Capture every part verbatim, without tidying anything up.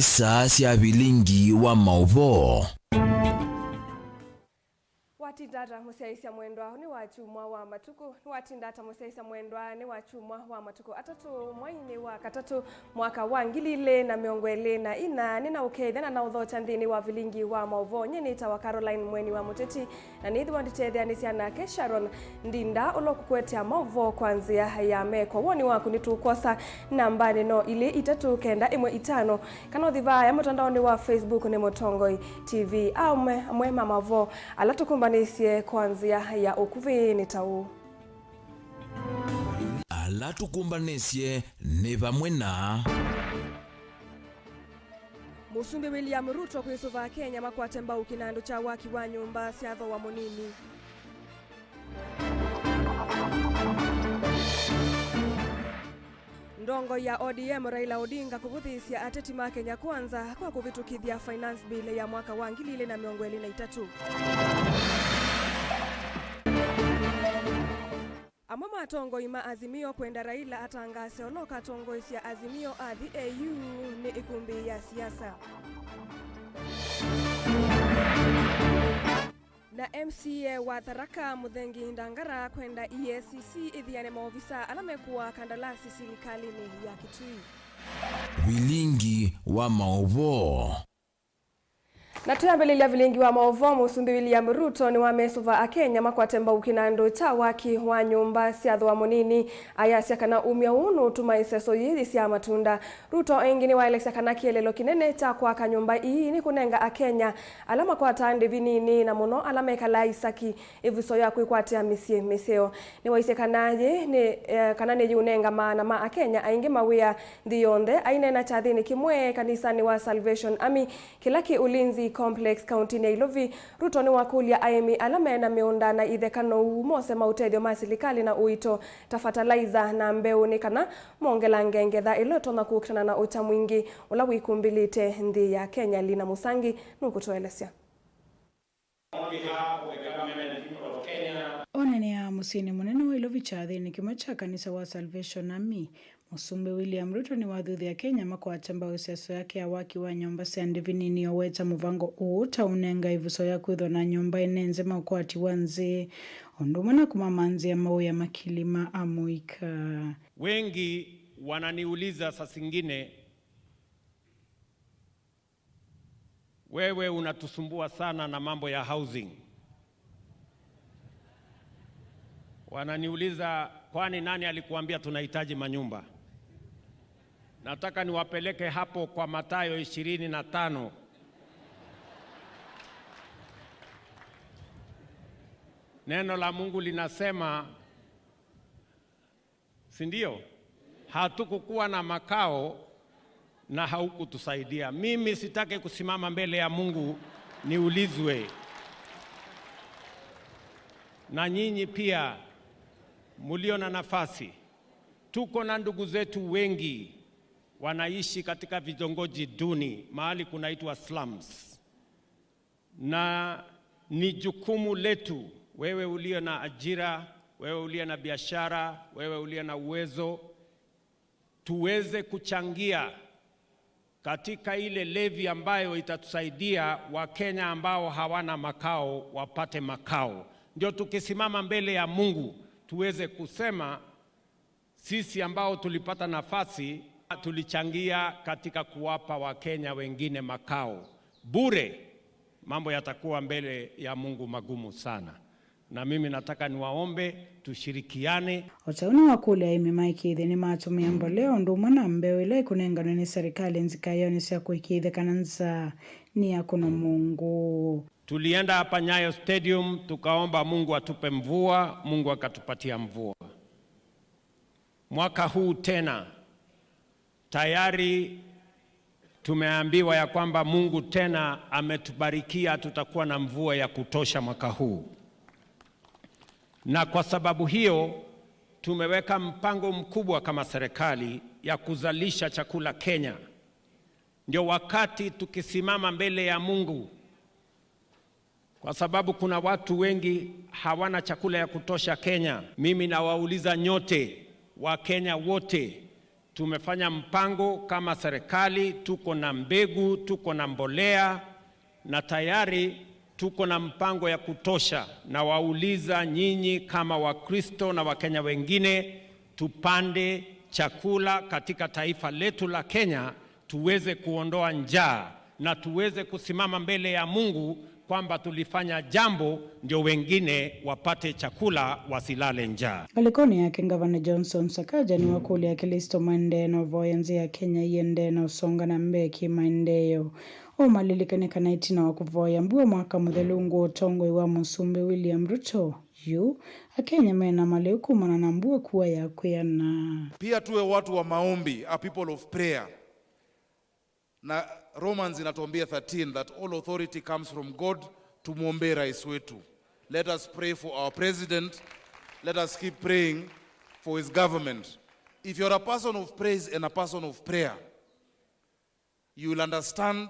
Saa sya vilingi wa maũvoo. Watinda ata mũsyaĩĩsya mwendwa, nĩ wa kyumwa wa matukũ? Nĩwatinda ata mũsyaĩĩsya mwendwa, nĩ wa kyumwa wa matukũ atatũ, mweinĩ wa katatũ, mwaka wa ngili ilĩ na mĩongo ĩlĩ na ina? Nĩnaũkethya na naũthokya nthĩnĩ wa vilingi wa maũvoo. Nyie nĩtawa Caroline Mweni wa Mũteti, na nĩthĩwa nditetheanĩsya nake Sharon Ndinda, ũla ũkũkũetea maũvoo kwa nzĩa ya meko. Woni waku nĩtũkwosa nambanĩ no ilĩ itatũ kenda ĩmwe itano, kana ũthi vaya mũtandaonĩ wa Facebook nĩ Mũtongoi T V. Amwe, amwe ma maũvoo ala tũkũmbanĩsye kwa nzĩa ya ũkuvĩ nĩ ta ũũ. Ala tũkũmbanĩsye nĩ vamwe na. Mũsumbĩ William Ruto kwĩsũva Akenya makwate mbau kĩnandũ kya waki wa nyũmba sya thooa mũnini. Ndongoi ya O D M Raila Odinga kũvũthĩĩsya ateti ma Kenya Kwanza kwa kũvĩtũkĩthya Finance Bill ya mwaka wa ngili ilĩ na mĩongo ĩlĩ na itatũ. Amwe ma atongoi ma Azimio kwenda Raila atangaase ũla ũkatongoesya Azimio athi A U nĩ ĩkumbĩ ya siasa. Na M C A wa Tharaka Muthengi Ndangara kwenda E A C C ĩthiane maovisa ala mekũaa kandalasi silikalĩnĩ ya Kitui. Vilingi wa maũvoo. Na twĩambĩlĩlya vilingi wa maũvoo, Mũsumbĩ William Ruto nĩwamesũva Akenya makwate mbau kĩnandũ kya waki wa nyũmba sya thooa mũnini, ayasya kana umya ũũ nũũtuma ĩseso yĩĩ yĩsyaa matunda. Ruto ĩngĩ nĩwaelesya kana kĩeleelo kĩnene kya kwaka nyũmba ii nĩ kũnenga Akenya ala makwataa ndĩvi nini, na mũno ala mekalaa isaki, ĩvuso ya kwĩkwatĩa mĩsyĩ mĩseo. Nĩwaisye kana yĩĩ nĩ, eh, kana nĩyĩũnenga maana ma Akenya aingĩ mawĩa nthĩ yonthe. Aineena kyathĩnĩ kĩmwe kanisanĩ wa Salvation Army kĩla kĩ Ulinzi Complex, kauntinĩ ya Ilovi, Ruto nĩwakũlya aĩmi ala me na mĩũnda na itheka nou mose maũtethyo ma silikalĩ na ũito ta fertilizer na mbeũ nĩ kana mongelange ngetha ĩla ĩtonya kũkitana na ũkya mwingĩ ũla wĩkumbĩlĩte nthĩ ya Kenya. Lina Musangi nũkũtũelesya. Onanĩa mũsyĩnĩ mũnene wa Ilovi kyathĩnĩ kĩmwe kya kanisa wa Salvation Army, Mũsumbĩ William Ruto nĩwathuthya Akenya makwate mbau ĩseso yake ya waki wa nyũmba sya ndĩvi nini, oweta mũvango ũũ ta ũnenga ĩvuso ya kwĩthwa na nyũmba ĩnenze ma ũkwati wa nzĩ, ũndũ ũmwe na kũmamanthĩa mawĩa makili ma amũika. Wengi wananiuliza saa zingine, "Wewe unatusumbua sana na mambo ya housing." Wananiuliza, "Kwani nani alikuambia tunahitaji manyumba?" Nataka niwapeleke hapo kwa Mathayo ishirini na tano. Neno la Mungu linasema, si ndio? Hatukukuwa na makao na haukutusaidia. Mimi sitaki kusimama mbele ya Mungu niulizwe. Na nyinyi pia mlio na nafasi, tuko na ndugu zetu wengi wanaishi katika vitongoji duni, mahali kunaitwa slums. Na ni jukumu letu, wewe uliye na ajira, wewe uliye na biashara, wewe uliye na uwezo, tuweze kuchangia katika ile levy ambayo itatusaidia Wakenya ambao hawana makao wapate makao. Ndio tukisimama mbele ya Mungu, tuweze kusema, sisi ambao tulipata nafasi, tulichangia katika kuwapa Wakenya wengine makao bure. Mambo yatakuwa mbele ya Mungu magumu sana. Na mimi nataka niwaombe tushirikiane. O ta ũu nĩwakũlya aĩmi maĩkĩĩthye nĩmatũmĩa mbolea ũndũ ũmwe na mbeũ ĩla ĩkũnenganwe nĩ serikali nzikaĩonĩ sya kũĩkĩĩthya kana nza nĩyakũnwa mũngũ. Tulienda hapa Nyayo Stadium, tukaomba Mungu atupe mvua, Mungu akatupatia mvua. Mwaka huu tena, tayari tumeambiwa ya kwamba Mungu tena ametubarikia, tutakuwa na mvua ya kutosha mwaka huu. Na kwa sababu hiyo, tumeweka mpango mkubwa kama serikali ya kuzalisha chakula Kenya. Ndio wakati tukisimama mbele ya Mungu, kwa sababu kuna watu wengi hawana chakula ya kutosha Kenya. Mimi nawauliza nyote, Wakenya wote, Tumefanya mpango kama serikali, tuko na mbegu, tuko na mbolea, na tayari tuko na mpango ya kutosha. Nawauliza nyinyi kama Wakristo na Wakenya wengine, tupande chakula katika taifa letu la Kenya, tuweze kuondoa njaa na tuweze kusimama mbele ya Mungu kwamba tulifanya jambo ndio wengine wapate chakula, wasilale njaa. Ngalĩkonĩ yake, Ngavana Johnson Sakaja nĩwakũlya Aklĩsto maendee na ũvoya nzĩ ya Kenya iendee na ũsonga na mbee kĩ-maendeeo. Ũmalilikane kana ĩtina wa kũvoya mbua mwaka mũthelu ungu ũtongoi wa Mũsumbĩ William Ruto, yu Akenya mena malĩu kumana na mbua kua ya kwĩana. Pia tuwe watu wa maombi, a people of prayer. Na Romans inatuambia thirteen that all authority comes from God. Tumwombee rais wetu. Let us pray for our president. Let us keep praying for his government. If you're a person of praise and a person of prayer, you will understand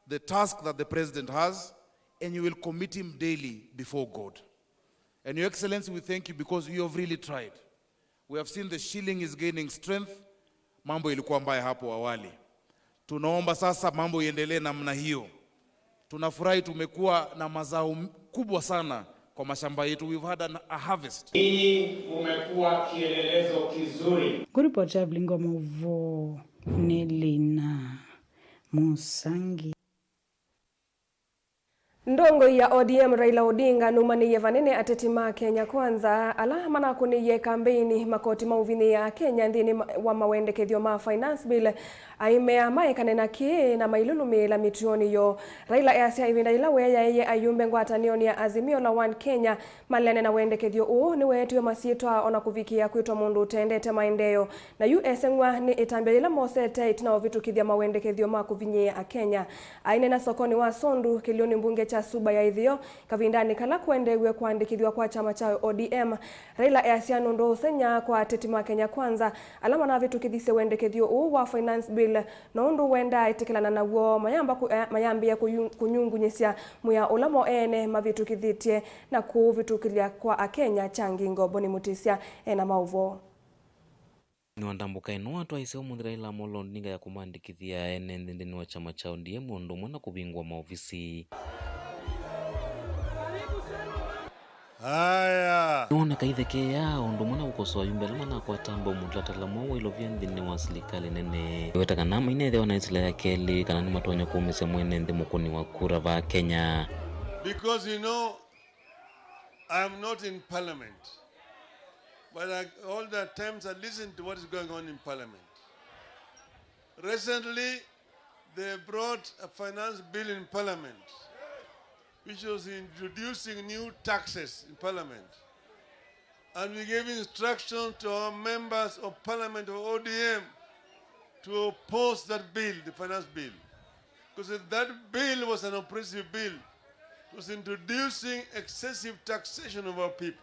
the task that the president has, and you will commit him daily before God. And Your Excellency, we thank you because you have really tried. We have seen the shilling is gaining strength. Mambo ilikuwa mbaya hapo awali. Tunaomba sasa mambo iendelee namna hiyo. Tunafurahi tumekuwa na mazao m-, kubwa sana kwa mashamba yetu. We've had an, a harvest. Nyinyi mmekuwa kielelezo kizuri. Kuripoti Avilingo Mauvo nĩ Lina Musangi. Ndongoi ya O D M Raila Odinga numanĩie vanene ateti ma Kenya Kwanza ala manakũnĩie kambeini makoti ma ũvinyĩĩa Akenya nthĩnĩ ma-, wa mawendekethyo ma Finance Bill, aimea maekane na kĩĩ na mailũlũmĩĩla mĩtuonĩ yoo. Raila easya ĩvinda yĩla weeyaĩie ayumbe ngwatanĩonĩ ya Azimio la One Kenya maleane na wendekethyo ũũ, nĩweetiwe masyĩtwa o na kũvikĩĩa kwĩtwa mũndũ ũtendete maendeeo. Na yu eseng'w'a nĩ ĩtambya yĩla mosete ĩtina wa ũvĩtũkĩthya mawendekethyo ma kũvinyĩĩa Akenya. Aineena sokonĩ wa Sondu, kĩlĩonĩ mbunge kya Suba ya Ĩtheo, kavindanĩ kala kũendeew'e kũandĩkĩthw'a kwa kyama kya O D M, Raila easya nũndũ ũseng'ya kwa ateti ma Kenya Kwanza ala manavĩtũkĩthisye wendekethyo ũũ wa Finance Bill, no ũndũ wendaa ĩtĩkĩlana naw'o, mayamba kũ-, eh, mayambĩĩa kũyu-, kũnyungunyĩsya mwĩa ũla mo ene mavĩtũkĩthĩtye na kũũvĩtũkĩlya kwa Akenya kya ngingo. Boni Mutisya ena maũvoo. Nĩ wa ndambũka ĩno atwaĩsye ũmũnthĩ Raila Amolo Odinga ya kũmandĩkĩthya ene nthĩ nthĩnĩ wa kyama kya O D M ũndũ ũmwe na kũvingũa maovisi. Haya. Nĩwoneka ithekea ũndũ ũmwe na kũkosoa ayumbe ala manakwata mbau mũtalatala mwaũ wa ilovia nthĩnĩ wa silikalĩ nene. Nĩweta kana mainethĩwa na ĩsila ya kelĩ kana nĩmatonya kũũmĩsya mwene nthĩ mũkũni wa kura va Kenya. Because you know, I'm not in parliament, but I, all the times I listen to what is going on in parliament. Recently, they brought a finance bill in parliament, which was introducing new taxes in parliament. And we gave instruction to our members of parliament of O D M to oppose that bill, the finance bill. Because that bill was an oppressive bill. It was introducing excessive taxation of our people.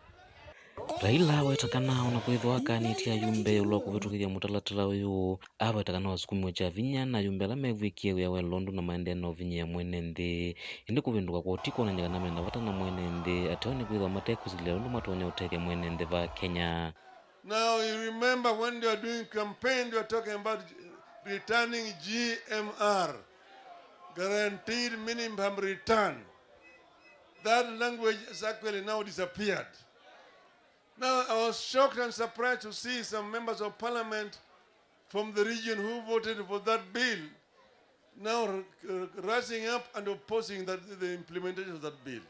Raila aweta kana o na kwĩthĩwa akanĩtye ayumbe ĩũlũ wa kũvĩtũkĩthya mũtalatala ũyũ, aweta kana wasukumiwe kya vinya na ayumbe ala mevw'ĩkie wĩa wa ĩlondu na maendee na ũvinyĩĩa mwene nthĩ. Ĩndĩ kũvĩndũka kwoo ti kwonany'a kana mena vata na mwene nthĩ, ateo nĩkwĩthĩwa mate kũsilĩla ũndũ matonya ũtethya mwene nthĩ va Kenya. Now you remember when they were doing campaign, they were talking about returning G M R, guaranteed minimum return. That language has actually now disappeared. Now I was shocked and surprised to see some members of parliament from the region who voted for that bill now r-, r-, rising up and opposing that, the implementation of that bill.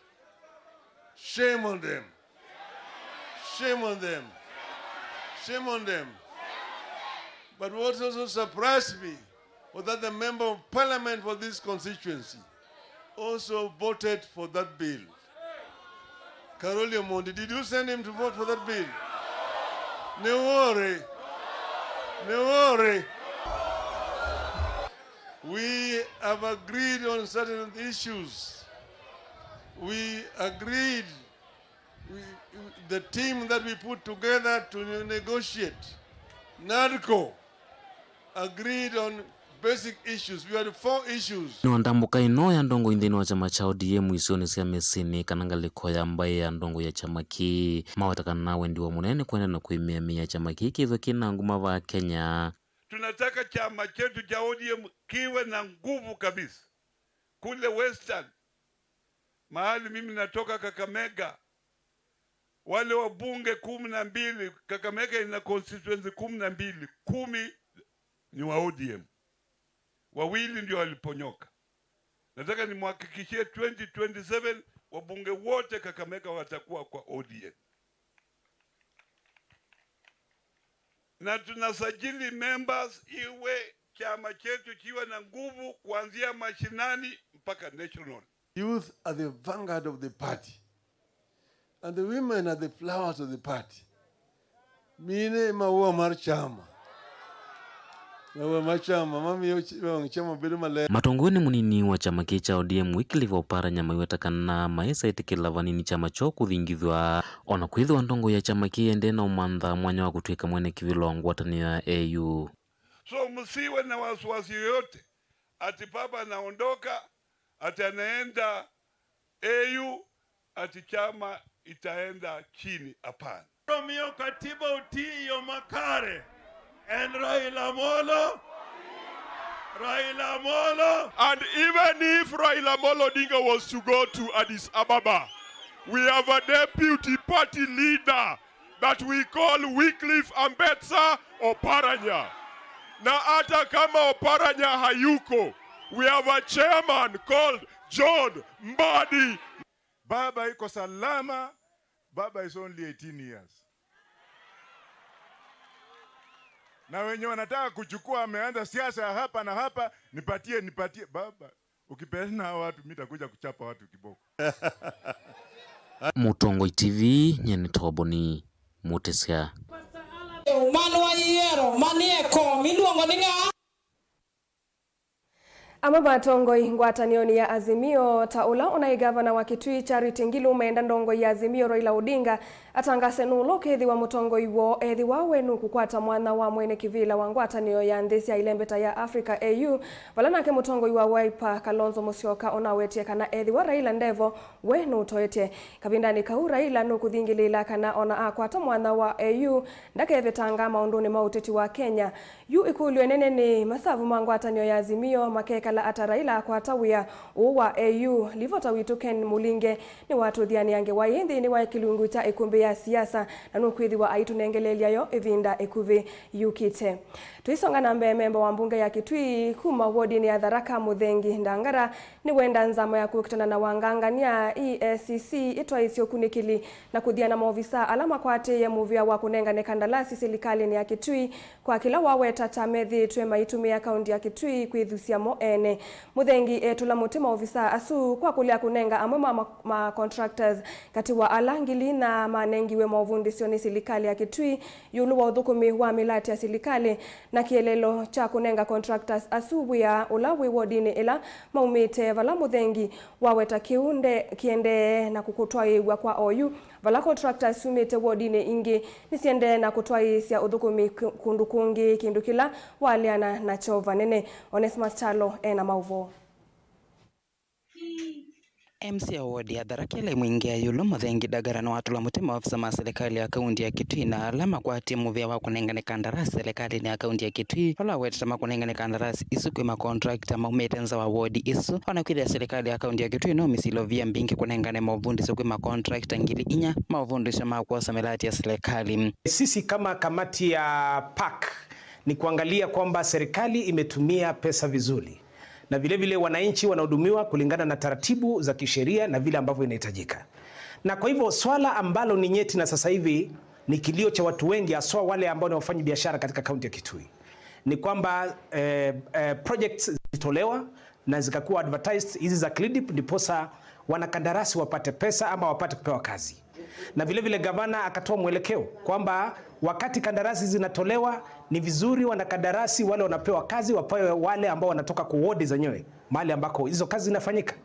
Shame on them. Shame on them. Shame on them. But what also surprised me was that the member of parliament for this constituency also voted for that bill. Karoli Omondi, did you send him to vote for that bill? Nĩ wore. Nĩ wore. We have agreed on certain issues. We agreed, we, the team that we put together to negotiate, NADCO, agreed on basic issues. We had four issues. Nĩ wa ndambũka ĩno ya ndongoi nthĩnĩ wa kyama kya O D M isionĩ sya mĩsyĩnĩ kana ngalĩko ya mbaĩ ya ndongoi ya kyama kĩĩ. Maweta kana wendi wa mũnene nĩ kũendeea na kwĩmĩamĩa kyama kĩĩ kĩthwe kĩna nguma va Kenya. Tunataka chama chetu cha O D M kiwe na nguvu kabisa. Kule Western, mahali mimi natoka, Kakamega, wale wabunge kumi na mbili, Kakamega ina constituency kumi na mbili, kumi ni wa O D M. Wawili ndio waliponyoka. Nataka nimhakikishie twenty twenty-seven wabunge wote Kakamega watakuwa kwa O D M. Na tunasajili members, iwe chama chetu kiwe na nguvu kuanzia mashinani mpaka national. Youth are the vanguard of the party. And the women are the flowers of the party. Mine maua mar chama. Maua mar chama, mami yo chi-, yo chama bedo maler. Mũtongoi nĩ mũnini wa kyama kĩĩ kya O D M, Wycliffe Oparanya, maiweta kana maĩsa ĩtĩkĩla vanini kyama kyoo kũthingithw'a, o na kwĩthĩwa ndongo ya kyama kĩĩ ĩendee na ũmantha mwanya wa kũtw'ĩka mwene kĩvĩla wa ngwatanĩo ya A U. So msiwe na wasiwasi yoyote ati baba anaondoka, ati anaenda A U, ati chama itaenda chini. Hapana. Romeo Katiba Otiyo Makare and Raila Amolo. Raila Amolo. And even if Raila Amolo Odinga was to go to Addis Ababa, we have a deputy party leader that we call Wycliffe Ambetsa Oparanya. Na hata kama Oparanya hayuko, we have a chairman called John Mbadi. Baba iko salama. Baba is only eighteen years. Na wenye wanataka kuchukua, ameanza siasa ya hapa na hapa, nipatie, nipatie. Baba, ukipeana hao watu, mi takuja kuchapa watu kiboko. Mũtongoi T V, nyie nĩ Toboni Mũtĩsya. Manwa iero, manieko, miluongo nĩ ng'a? Amwe ma atongoi ngwatanĩonĩ ya Azimio, ta ũla ũnaĩ ngavana wa Kitui Charity Ngilu, meenda ndongoi ya Azimio Raila Odinga atangase nũũ ũla ũkethĩwa mũtongoi woo ethĩwa we nũkũkwata mwanya wa mwene kĩvĩla wa ngwatanĩo ya nthĩ sya ilembeta ya Africa, A U, vala nake mũtongoi wa Wiper Kalonzo Musyoka ũnawetie kana ethĩwa Raila ndevo, we nũtoetye. Kavindanĩ kau, Raila nũkũthingĩlĩĩla kana ona akwata mwanya wa A U, ndakevetanga maũndũnĩ ma ũteti wa Kenya. Yu ĩkũlyo ĩnene nĩ, masavu ma ngwatanĩo ya Azimio makekala ata Raila akwata wĩa ũũ wa A U? Livota witũ Ken Mũlinge nĩwatũthianĩa ngewa ĩĩ nthĩnĩ wa kĩlungu kya ĩkũmbĩ ya siasa, na nũkwĩthĩwa aitũnengeleelya yo ĩvinda ĩkuvĩ yũkĩte. Tũisonga na mbee, memba wa mbunge ya Kitui kuma wodinĩ ya Tharaka, Mũthengi Ndangara, nĩwenda nzama ya kũkitana na wangangania, E A C C, ĩtwaĩsye ũkunĩkĩli na kũthiana maovisaa ala makwatĩĩe mũvĩa wa kũnengane kandalasi silikalĩnĩ ya Kitui kwa kĩla waweta ta methĩĩtwe maitũmĩa kaunti ya Kitui kwĩthusya mo ene. Mũthengi etũla mũtĩ maovisaa asu kwa kũlea kũnenga amwe ma, ma, ma contractors katĩ wa ala ngili inya manengiwe maũvundĩsyo nĩ silikalĩ ya Kitui ĩũlũ wa ũthũkũmi wa mĩlatĩ ya silikalĩ na kĩeleelo kya kũnenga contractors asu wĩa ũla wĩ wodinĩ ĩla maumĩte, vala Mũthengi waweta kĩu nde kĩendee na kũkũtwaĩĩw'a kwa oyu, vala contractors syumĩte wodinĩ ingĩ nĩsiendee na kũtwaĩĩsya ũthũkũmi kũ-, kũndũ kũngĩ, kĩndũ kĩla waleana nakyo vanene. Onesmus Kyalo ena maũvoo. M C A wa wodi ya Tharaka ĩla ĩmwingĩa ĩũlũ, Mũthengi Ndangara nĩwatũla mũtĩ maofisa ma silikalĩ ya kaunti ya Kitui na ala makwatie mũvĩa wa kũnengane kandarasi silikalĩnĩ ya kaunti ya Kitui, vala awetete makũnengane kandarasi isu kwĩ makontrakta maumĩte nza wa wodi isu, ona kwĩthĩa silikalĩ ya kaunti ya Kitui no mĩsilovia mbingĩ kũnengane maũvundĩsyo kwĩ makontrakta ngili inya maũvundĩsyo ma kwosa mĩlatĩ ya silikalĩ. Sisi kama kamati ya PAC ni kuangalia kwamba serikali imetumia pesa vizuri na vile vile wananchi wanahudumiwa kulingana na taratibu za kisheria na vile ambavyo inahitajika. Na kwa hivyo swala ambalo ni nyeti na sasa hivi ni kilio cha watu wengi, haswa wale ambao ni wafanyi biashara katika kaunti ya Kitui, ni kwamba, eh, eh, projects zilitolewa na zikakuwa advertised, hizi za CLIDIP, ndiposa wanakandarasi wapate pesa ama wapate kupewa kazi. Na vile vile gavana akatoa mwelekeo kwamba wakati kandarasi zinatolewa, ni vizuri wanakandarasi wale wanapewa kazi wapewe wale ambao wanatoka kwa wodi zenyewe, mahali ambako hizo kazi zinafanyika.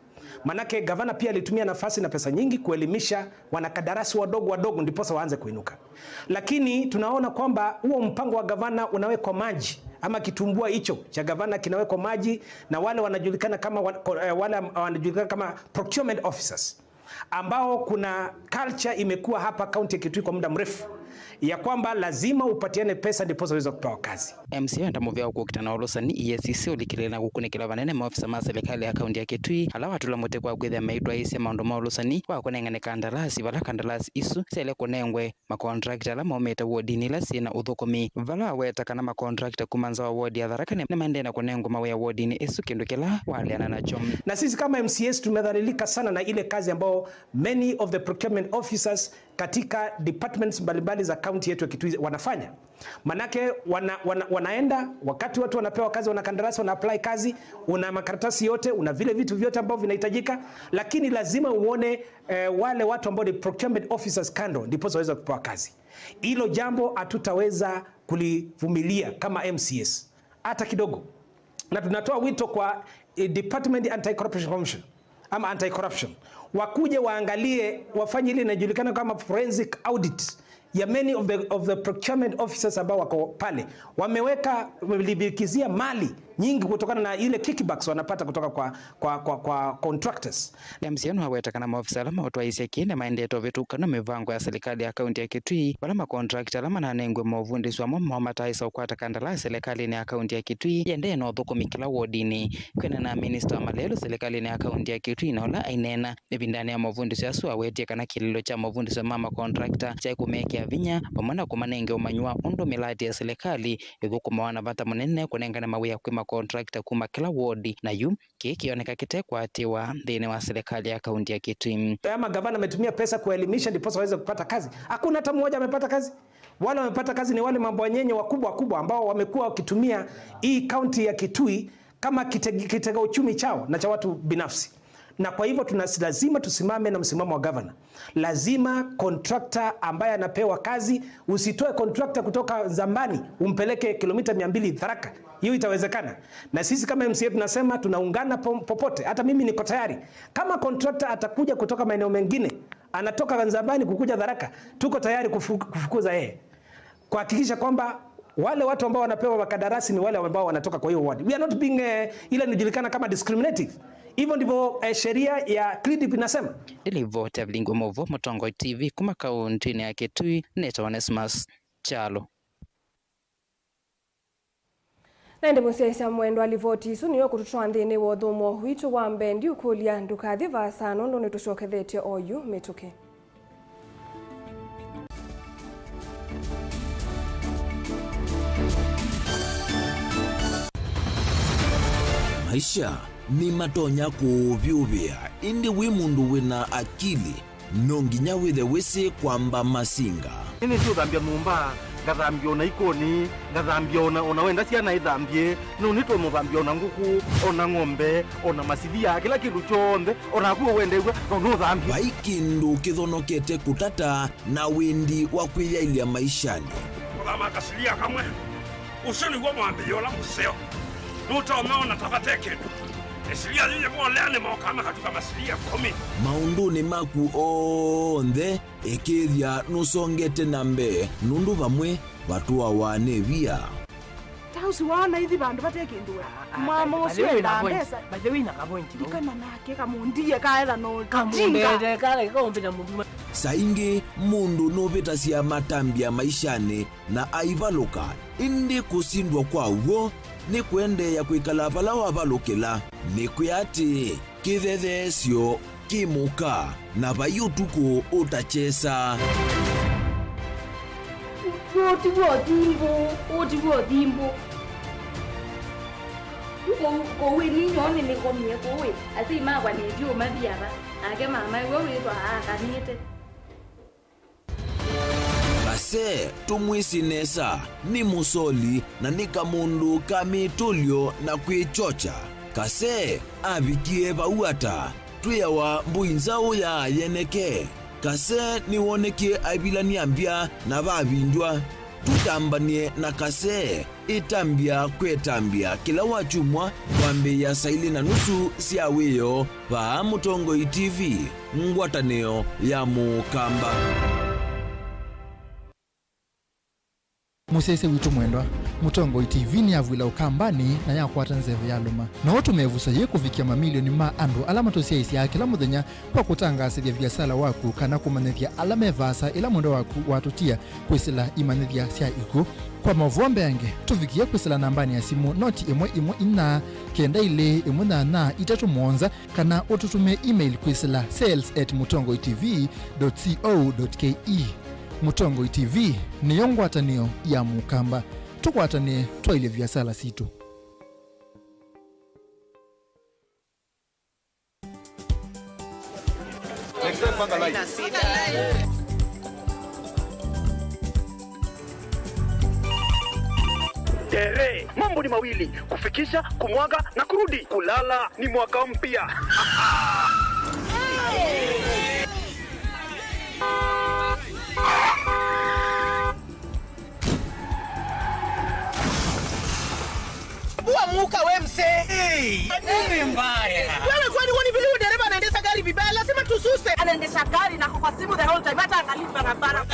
Manake gavana pia alitumia nafasi na pesa nyingi kuelimisha wanakandarasi wadogo wadogo ndiposa waanze kuinuka. Lakini tunaona kwamba huo mpango wa gavana unawekwa maji, ama kitumbua hicho cha gavana kinawekwa maji na wale wanajulikana kama wa-, ko-, eh, wale am-, wanajulikana kama procurement officers, ambao kuna culture imekuwa hapa kaunti ya Kitui kwa muda mrefu ya kwamba lazima upatiane pesa ndiposa uweze kupewa kazi. M C A enda mũvĩa wa kũkita na ũlũsani, E A C C, ũlikĩlĩle na kũkunĩkĩla vanene maofisa ma serikali ya kaunti ya Kitui ala watũla mũtĩ kwa kwĩthĩa meitwaĩĩsya maũndũ ma ũlũsani wa kũnengane kandalasi, vala kandalasi isu syaĩle kũnengwe makontrakta ala maumĩte wodinĩ ila syĩ na ũthũkũmi, vala aweta kana makontrakta kuma nza wa wodi ya Tharaka nĩ, nĩmaendee na kũnengwa mawĩa wodinĩ ĩsu, kĩndũ kĩla waleana nakyo. Na sisi kama M C As tumedhalilika sana na ile kazi ambayo many of the procurement officers katika departments mbalimbali za kaunti yetu ya Kitui wanafanya. Manake wana, wana, wanaenda, wakati watu wanapewa kazi, wanakandarasi wana apply kazi, una makaratasi yote, una vile vitu vyote ambavyo vinahitajika, lakini lazima uone, eh, wale watu ambao ni procurement officers kando, ndiposa waweze kupewa kazi. Hilo jambo hatutaweza kulivumilia kama M C As hata kidogo. Na tunatoa wito kwa, eh, Department Anti-Corruption Commission ama Anti-Corruption, wakuje waangalie, wafanye ile inajulikana kama forensic audit ya many of the, of the procurement officers ambao wako pale. Wameweka, wamelimbikizia mali nyingi kutokana na ile kickbacks wanapata kutoka kwa, kwa, kwa, kwa contractors. M C A nĩwaweta kana maofisa ala maũtwaĩĩsya kĩĩ nĩmaendete ũvĩtũkano mĩvango ya serikali ya kaunti ya Kitui, vala makontrakta ala mananengwe maũvundĩsyo amwe mamataĩsa ũkwata kandalasi serikalĩnĩ ya kaunti ya Kitui yendee na ũthũkũmi kĩla wodinĩ. Kwĩanana na minista wa malelũ serikalĩnĩ ya kaunti ya Kitui na ũla aineena ĩvindanĩ ya maũvundĩsyo asu, awetie kana kĩlĩlo kya maũvundĩsyo ma makontrakta kyaĩ kũmekĩa vinya vamwe na kũmanenge ũmanyi wa ũndũ mĩlati ya serikali ĩthũkũmawa na vata mũnene kũnengane mawĩa kwĩ makontrakta kuma kĩla wodi, na yu kĩĩ kĩoneka kĩtekwatĩwa nthĩnĩ wa serikali ya kaunti ya Kitui. Ama gavana ametumia pesa kuelimisha ndiposa waweze kupata kazi? Hakuna hata mmoja amepata kazi. Wale wamepata kazi ni wale mabwanyenye wakubwa wakubwa ambao wamekuwa wakitumia hii kaunti ya Kitui kama kitega, kitega uchumi chao na cha watu binafsi. Na kwa hivyo tuna, lazima tusimame na msimamo wa gavana. Lazima contractor ambaye anapewa kazi, usitoe contractor kutoka Nzambani umpeleke kilomita mia mbili Tharaka. Hiyo itawezekana? Na sisi kama M C A tunasema tunaungana po-, popote. Hata mimi niko tayari. Kama contractor atakuja kutoka maeneo mengine, anatoka Nzambani kukuja Tharaka, tuko tayari kufu-, kufukuza yeye, kuhakikisha kwamba wale watu ambao wanapewa makandarasi ni wale ambao wanatoka kwa hiyo ward. We are not being, eh, ile inajulikana kama discriminative. Hivyo ndivyo, eh, sheria ya CREDP inasema. Nĩ livoti ya Vilingi wa Maũvoo, Mũtongoi T V, kuma kaunti-inĩ ya Kitui, nĩtawa Onesmus Kyalo. Na ĩndĩ mũsyaĩĩsya mwendwa, livoti isu nĩyo kũtũtwaa nthĩnĩ wa ũthũmũo witũ wa mbee. Ndiũkũlya ndũkathi vaasa nũndũ nĩtũsyokethetye oyu mĩtũkĩ. Maisha nĩmatonya kũũvyũvĩa, ĩndĩ wĩ mũndũ wĩna akili, no nginya wĩthe wĩsĩ kwamba masinga. Nĩnĩsĩ ũthambya nyũmba, ngathambya ona ikoni, ngathambya ona, ona wenda syana ithambye, no nĩtũmũthambya ona ngũkũ, ona ng'ombe, ona masilia, kĩla kĩndũ kyonthe, ona naku wendeew'a, no nũthambye. Vai kĩndũ kĩthonokete kũtata na wendi wa kwĩyaĩlya maishanĩ. Kũthama kasilia kamwe, ũsu nĩw'o mwambĩĩo ũla mũseo. Nũtonya ona ta vate kĩndũ. Ĩsilia yĩyĩ volea nĩmokaa makatuka masilia ĩkũmi. Maũndũnĩ maku onthe, ĩkĩĩthya nũsongete na mbee, nũndũ vamwe vatũawa nĩ via. Ta ũsu waona ithi vandũ vate kĩndũ we. Ah, ah, mwama by the ũsu way, endaa na point, mbesa. By the way, na ka point, no? Ndikana nake kamũndie kaetha no kamũndete, jinga. Kale kaũmbĩta mũndũ. Saa ingĩ mũndũ nũvĩtasya matambya maishanĩ na aivalũka, ĩndĩ kũsindwa kwa w'o nĩ kũendeea kwĩkala vala wavalũkĩla. Nĩkwĩa atĩĩ, kĩthetheesyo kĩ mũka, na vai ũtukũ ũtakyesa. Ũũ ti w'o thimbũ, ũũ ti w'o thimbũ. Kũu, kũu ĩ ninyoo nĩnĩkomie kũu ĩ, asyai makwa nĩthyũũma viava, nake mamae we wĩthwa aakanĩte. Kase, tũmwĩsĩ nesa, nĩ mũsoli na nĩ kamũndũ ka mĩtũlyo na kwĩkyokya. Kase avikie vau ata? Twĩawa mbũi nzaũ ya yeneke. Kase nĩwonekie aivilany'a mbya na vavindywa. Tũtambany'e na Kase. Ĩtambya kwetambya kĩla wakyumwa kwambĩĩa saa ilĩ na nusu sya wĩoo vaa Mũtongoi T V, ngwatanĩo ya Mũkamba. Mũsyaĩĩsya witũ mwendwa, Mũtongoi T V nĩyavw'ĩla Ũkambanĩ na yakwata nzeve yalũma. No ũtũme ĩvuso yĩĩ kũvikĩa mamilioni ma andũ ala matũsyaĩĩsyaa kĩla mũthenya kwa kũtangaasĩthya viasala waku kana kũmanyĩthya ala me vaasa ĩla mwendwa waku watũtia kwĩsĩla imanyĩthya sya ikw'ũ. Kwa maũvoo mbeange, tũvikĩe kwĩsĩla nambanĩ ya simũ noti ĩmwe ĩmwe inya kenda ilĩ ĩmwe nyanya itatũ mũonza, kana ũtũtũmĩe email kwĩsĩla sales at mũtongoi T V dot co dot K E. Mũtongoi T V nĩyo ngwatanĩo ya Mũkamba. Tũkwatanĩe twaĩlye viasala sitũ. Tere, mambo ni mawili, kufikisha, kumwaga na kurudi. Kulala ni mwaka mpya. Bua muka we mse. Hey, nini mbaya? Wewe kwani huoni vile huyu dereva anaendesha gari vibaya? Lazima tususe. Anaendesha gari na kwa simu the whole time, hata angalii barabara.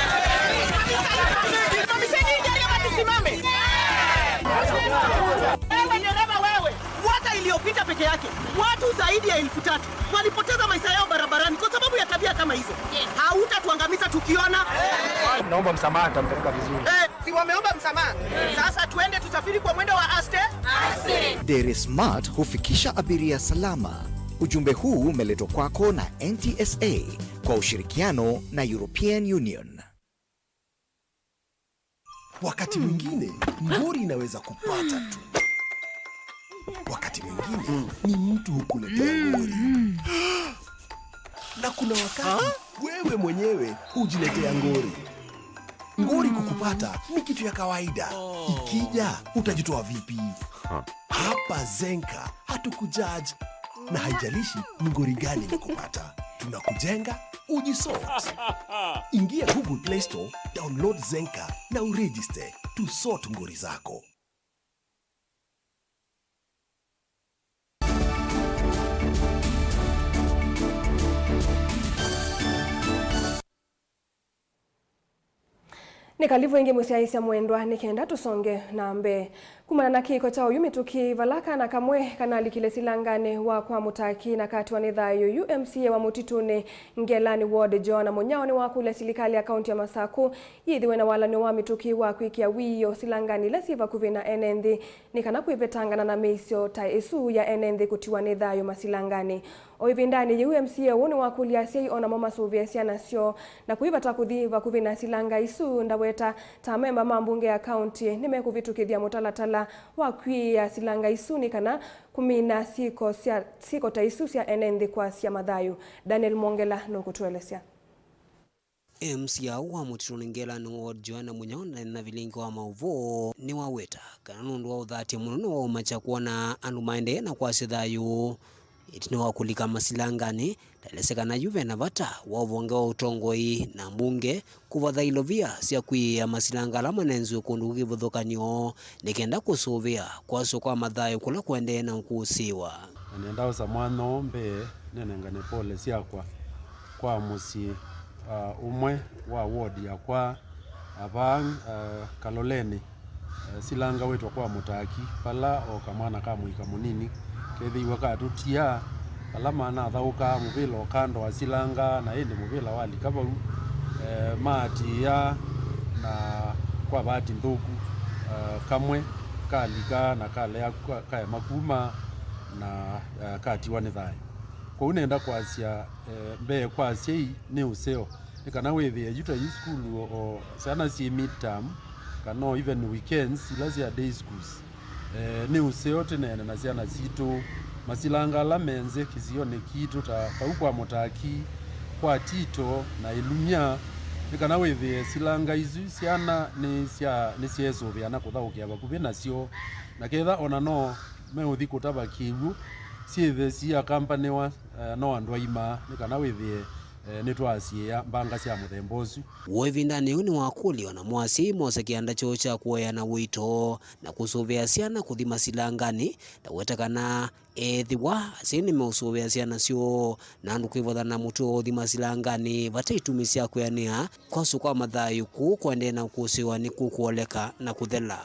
Simamiseni hii gari ama tusimame. Wewe dereva wewe. Mwaka iliyopita peke yake, watu zaidi ya elfu tatu walipoteza maisha yao barabarani kwa sababu ya tabia kama hizo. Yes. Hautatuangamiza tukiona. Naomba msamaha, nitampeleka vizuri. Eh, si wameomba msamaha? Sasa tuende tusafiri kwa mwendo wa aste? Aste. Dere Smart hufikisha abiria salama. Ujumbe huu umeletwa kwako na N T S A kwa ushirikiano na European Union. Wakati mwingine, ngori inaweza kupata tu. Wakati mwingine, ni mtu hukuletea ngori. Na kuna wakati, wewe mwenyewe hujiletea ngori. Ngori kukupata ni kitu ya kawaida. Ikija, utajitoa vipi? Hapa Zenka, hatukujudge. Na haijalishi ni ngori gani imekupata, tunakujenga ujisort. Ingia Google Play Store, download Zenka na uregister to sort ngori zako. Nĩ kalivu ĩngĩ mũsyaĩĩsya mwendwa, nĩ kenda tũsonge na mbee. Kumana na kĩko kya ũyu mĩtũkĩ, vala kana kamwe kanalikile silanganĩ wa kwa Mũtaki na katiwa nĩ thayũ, yu M C A wa Mũtitũnĩ Ngelani Ward, Joana Mũnyao, nĩwakũlya silikalĩ ya kaunti ya Masakũ yĩthĩwe na walan'yo wa mĩtũkĩ wa kwĩkĩa wĩoo silanganĩ ila syĩ vakuvĩ na ene nthĩ, nĩ kana kwĩvetangana na mĩisyo ta ĩsu ya ene nthĩ kũtiwa nĩ thayũ masilanganĩ. O ĩvindanĩ yĩu, M C A ũũ nĩwakũlya asyai o namo masũvĩe syana syoo na kũivata kũthi vakuvĩ na silanga isu. Ndaweta ta amemba ma mbunge ya kaunti nĩmekũvĩtũkĩthya mũtalatala wa kwĩĩa silanga isu nĩ kana kũmina syĩko sya, syĩko ta isu sya ene nthĩ kwasya mathayũ. Daniel Mwongela nũkũtũelesya. M C A wa Mũtitũnĩ Ngelani Ward, Joana Mũnyao, na vilingi wa maũvoo nĩwaweta kana nũndũ wa ũthatya mũnene wa ũmakya kwona andũ maendee na kwasya thayũ ĩtina wa kũlika masilanganĩ. Ndaelesya kana yu vena vata wa ũvonge wa ũtongoi na mbunge kũvatha ilovia sya kwĩĩa masilanga ala manenziwe kũndũ kũkĩvathũkany'o nĩ kenda kũsũvĩa kwasya kwa mathayũ kũla kũendee na kũsĩĩwa. Na nĩenda ũsa mwanya ũũ mbee nĩnengane pole syakwa kwa mũsyĩ, ah, ũmwe wa ward yakwa, ah, vaa, ah, Kaloleni, ah, silanga wĩtwa kwa Mũtaki, vala o kamwana ka mũika mũnini kethĩiwe katũtia, vala manathaũkaa mũvĩla ũkandoa silanga, na ĩndĩ mũvĩla walika vau, eh, maatĩĩa, na kwa vaati nthũku, ah, kamwe kalika na kalea kwa kaema kuma na, eh, katiwa nĩ thayũ. Kwoou nenda kwasya, eh, mbee kwa asyai nĩ ũseo, nĩ kana wĩthĩe yu ta yu sukulu o, o syana syĩ midterm, kana o even weekends ila sya day schools. Eh, nĩ ũseo tũneene na syana sitũ, masilanga ala me nzĩ kĩsionĩ kitũ ta vau kwa Mũtaki, kwa Tito na Ĩlumya, nĩ kana wĩthĩe silanga isu syana nĩ sya, nĩsyeesũvĩa na kũthaũkĩa vakuvĩ nasyo, na ketha ona no meũthi kũtava kĩw'ũ, syĩthe siakambanĩwa, eh, no andũ aima, nĩ kana wĩthĩe Eh, nĩtwasiĩĩa mbanga sya mũthemba ũsu. W'o ĩvindanĩ yĩu nĩwakũlya o namo asyai mose kĩanda kyoo kya kũeana ũito na kũsũvĩa syana kũthi masilanganĩ, ndaweta kana ethĩwa asyai nĩmeũsũvĩa syana syoo na andũ kwĩvothana mũtwe wa ũthi masilanganĩ vate itumi sya kwĩanĩa, kwasũka kwa mathayũ kũu kũendee na kũsĩwa nĩkũkwoleka na kũthela.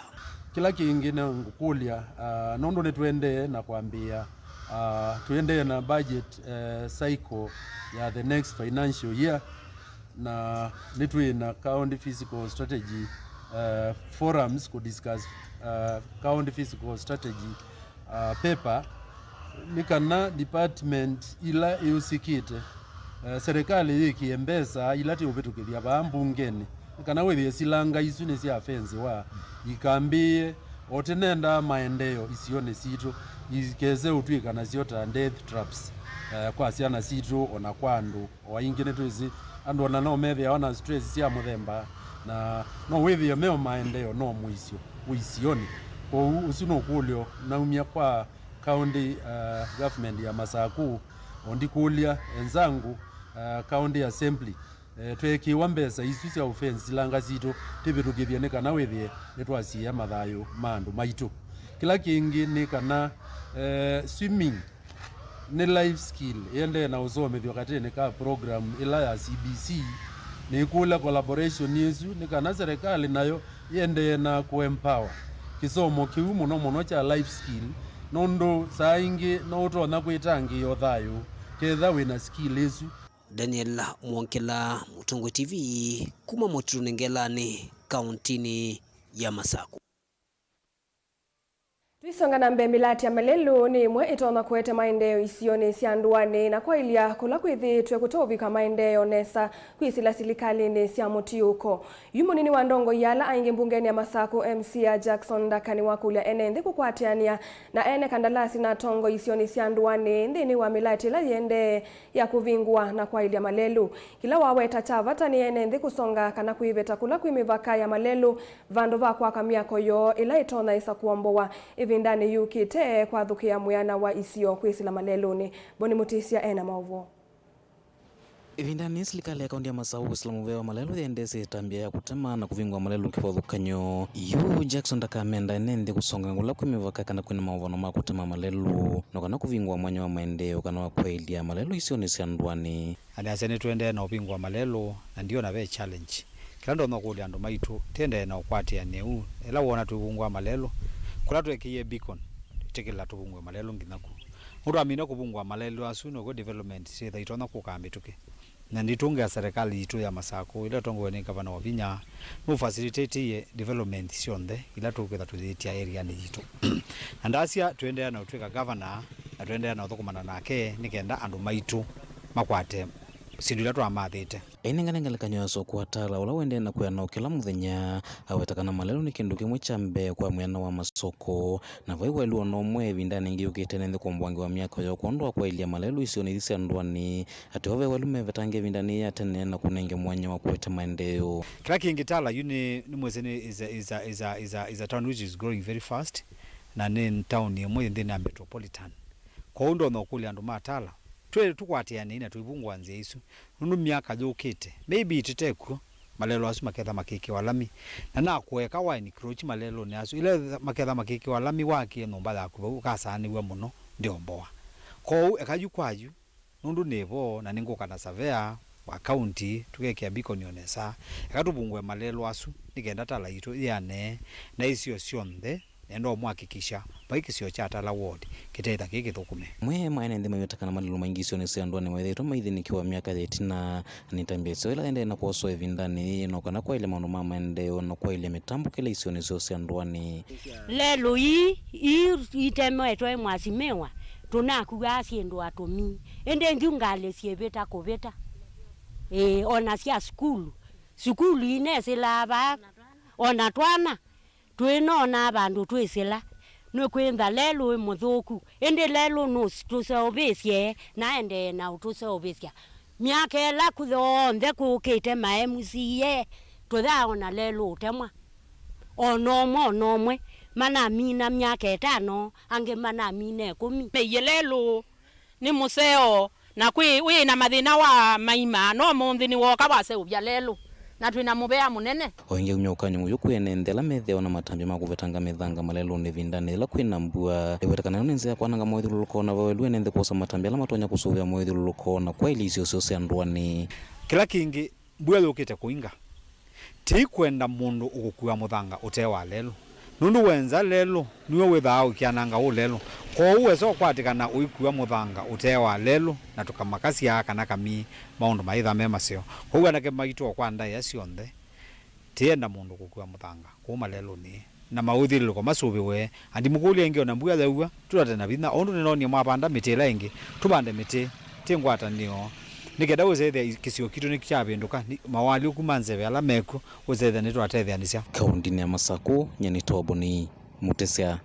Kĩla kĩngĩ nĩngũkũlya, ah, nũndũ nĩtũendee na kwambĩĩa, ah, tũendee na budget, eh, cycle ya the next financial year, na nĩtwĩ na county fiscal strategy, eh, forums kũ discuss, eh, county fiscal strategy, ah, paper, nĩ kana department ila ĩũsĩkĩte, eh, serikali yĩkĩe mbesa ila tĩũvĩtũkĩthya vaa mbungenĩ, nĩ kana wĩthĩe silanga isu nĩ sya fensiwa, ikambĩĩe. O tĩnendaa maendeeo isionĩ sitũ, ikese ũtw'ĩka nasyo ta death traps, eh, kwa syana sitũ o na kwa andũ. O aingĩ nĩtwĩsĩ andũ ona no methĩawa na stress sya mũthemba, na no wĩthĩe meo maendeeo no mũisyo wĩ isionĩ. Kwoou ũsu nĩ ũkũlyo naumya kwa county, uh, government ya Masaku, o ndikũlya enzangu, uh, county assembly, eh, tweekĩwa mbesa isu sya ũfensi silanga sitũ tĩvĩtũkĩthye nĩ kana wĩthĩe nĩtwasiĩa mathayũ ma andũ maitũ. Kĩla kĩngĩ nĩ kana, eh, swimming nĩ life skill ĩendee na ũsomethw'a katĩnĩ ka program ĩla ya C B C. Nĩkũlya collaboration ĩsu nĩ kana serikali nayo ĩendee na kũ empower kĩsomo kĩu mũno mũno kya life skill, nũndũ saa ingĩ no ũtonya kwĩtangĩĩa ũthayũ ketha wĩ na skill ĩsu. Daniel Mwongela, Mũtongoi T V, kuma Mũtitũnĩ Ngelanĩ, kauntinĩ ya Masaku. Tũisonga na mbee, mĩlatĩ ya malelũ nĩ ĩmwe ĩtonya kũete maendeeo isionĩ sya ndũanĩ na kwaĩlya kũla kwĩthĩĩtwe kũteũvika maendeeo nesa kwĩsĩla silikalĩnĩ sya mũtiũko. Yu mũnini wa ndongoi ya ala aingĩ mbungenĩ ya Masaku, M C A Jackson Ndaka, nĩwakũlya ene nthĩ kũkwatĩanĩa na ene kandalasi na atongoi isionĩ sya ndũanĩ nthĩnĩ wa mĩlatĩ ĩla yĩendee ya kũvingũa na kwaĩlya malelũ. Kĩla waweta kya vata nĩ ene nthĩ kũsonga kana kwĩveta kũla kwĩ mĩvaka ya malelũ vandũ va kwaka myako yoo ĩla ĩtonya ĩsa kũombowa ĩvindanĩ yũkĩte kwathũkĩa mwĩana wa isio kwĩsĩla malelũnĩ. Boni Mũtĩsya e na maũvoo. Ĩvindanĩ yĩĩ, silikalĩ ya kaunti ya Masaku kwĩsĩla mũvea wa malelũ yĩendesye ĩtambya ya kũtema na kũvingũa malelũ kĩvathũkany'o. Yu Jackson Ndaka amenda ene nthĩ kũsonga kũla kwĩ mĩvaka kana kwĩna maũvano ma kũtema malelũ, no kana kũvingũa mwanya wa maendeeo kana wa kwaĩlya malelũ isionĩ sya ndũanĩ. Andĩasya nĩtũendee na ũvingũa malelũ, na ndiona ve challenge. Kĩla ndonya kũlya andũ maitũ, tĩendee na ũkwatĩanĩu. Ĩla woona tũivungũa malelũ, kũla tweekĩie beacon, ĩtĩkĩla tũvungũe malelũ nginya ku. Nũndũ twamina kũvungũa malelũ asu, nokw'o development syĩtha itonya kũka mĩtũkĩ. Na nditũngĩa serikali yitũ ya Masaku, ĩla ĩtongoew'e nĩ Ngavana Wavinya, nũfacilitatie development syonthe ila tũkwĩtha tũyĩtya areanĩ yitũ. Na ndasya, tũendeea na ũtw'ĩka ngavana, na tũendeea na ũthũkũmana nake nĩ kenda andũ maitũ makwate syĩndũ ila twamathĩte. Ainengane ngelekany'o ya soko wa Tala, ũla ũendee na kwĩana o kĩla mũthenya, aweta kana malelũ nĩ kĩndũ kĩmwe kya mbee kwa mwĩana wa masoko, na vai waĩlu o na ũmwe ĩvindanĩ ĩngĩ yũkĩte nĩ nthĩ kũmbwangĩwa myako yoo kwondũ wa kwaĩlya malelũ isionĩ ithi sya ndũanĩ. Ateo ve waĩlu mevetange ĩvindanĩ ya tene na kũnenge mwanya wa kũete maendeeo. Kĩla kĩngĩ, Tala yu nĩ, nĩ mwĩsĩ nĩ is a, is a, is a, is a, is a town which is growing very fast, na nĩ town ĩmwe yĩ nthĩnĩ ya metropolitan. Kwoou ndonya ũkũlya andũ ma Tala, twĩ tũkwatĩanei na tũivungũa nzĩa isu, nũndũ myaka yũkĩte, maybe tũtekw'o, malelũ asu maketha makĩkĩwa lami, na nakũeka wa encroach malelũnĩ asu, ĩla maketha makĩkĩwa lami, wakĩe nyũmba yaku vau, ũkasaanĩw'a mũno, ndĩomboa. Kwoou eka yu kwa yu, nũndũ nĩ vo, na nĩngũka na savea wa kaunti, tũkekĩa beacon o nesa. Eka tũvungũe malelũ asu, nĩ kenda Tala yitũ yĩane na isio syonthe, nenda ũmũhakikisha vai kĩsio kya Tala ward kĩteĩtha kĩĩ kĩthũkũme. Amwe ma ene nthĩ maiweta kana malelũ maingĩ isionĩ sya ndũanĩ maĩthĩĩtwe maithĩnĩkĩwa myaka ya ĩtina, na nĩ ĩtambya ĩseo ĩla ĩendee na kwoswa ĩvindanĩ yĩĩ, no kana kwaĩlya maũndũ ma maendeeo na kwaĩlya mĩtambũkĩle isionĩ syoo sya ndũanĩ. Lelũ ii, ii itemetwe mwasimĩwa, tũnakuaa syĩndũ atũmi. Ĩndĩ ngyu ngalĩ syĩvĩta kũvĩta. Ĩĩ, o na sya sukulu. Sukulu inesĩlaa vaa, o na twana twĩnonaa vandũ twĩsĩla. Nĩkwĩntha lelũ wĩ mũthũku, ĩndĩ lelũ nũtũseũvĩsye na aendee na ũtũseũvĩsya. Myaka ĩla kũ yonthe kũkĩte ma M C A, tũyaaona lelũ ũtemwa. O na ũmwe, o na ũmwe, manamina myaka ĩtano, angĩ manamina ĩkũmi. Meiye lelũ nĩ mũseo, Na kwĩ wĩ na mathĩna wa maima, no mũnthĩ nĩwoka waseũvya lelũ, na twĩ na mũvea mũnene. O ĩngĩ aumya ũkany'o mũyo kwĩ ene nthĩ ala methĩawa na matambya ma kũvetanga mĩthanga malelũnĩ ĩvindanĩ yĩla kwĩ na mbua. Ĩweta kana ĩno nĩ nzĩa ya kwananga moĩthyũlũlũko na vaoelw'e ene nthĩ kwosa matambya ala matonya kũsũvĩa moĩthyũlũlũko na kwaĩlĩ isio syoo sya ndũanĩ. Kĩla kĩngĩ, mbua yũkĩte kũinga. Tĩikwenda mũndũ ũkũkua mũthanga ũte wa lelũ, nũndũ wenza lelũ nĩw'o wĩthaa ũkĩananga ũũ lelũ. Kwoou wesa ũkwatĩkana ũikua mũthanga ũte wa lelũ, na tũkamakasya kana kamii maũndũ maĩtha me maseo. Kwoou anake maitũ o kwa ndaĩa syonthe, tĩenda mũndũ kũkua mũthanga kũu malelũnĩ, na maũthyũlũlũko masũvĩwe. Andimũkũlya ĩngĩ, o na mbua yaua, tũtate na vinya, o ũndũ nĩnoonie mwavanda mĩtĩ ĩla ĩngĩ, tũvande mĩtĩ. Tĩ ngwatanĩo, nĩ kenda ũsethĩa kĩsio kitũ nĩkyavĩndũka, nĩ mawalyũku ma nzeve ala mekw'o, ũsethĩa nĩtwatetheanĩsya. Kaũndĩnĩ ya Masakũ, nyie nĩ Toboni Mũtĩsya.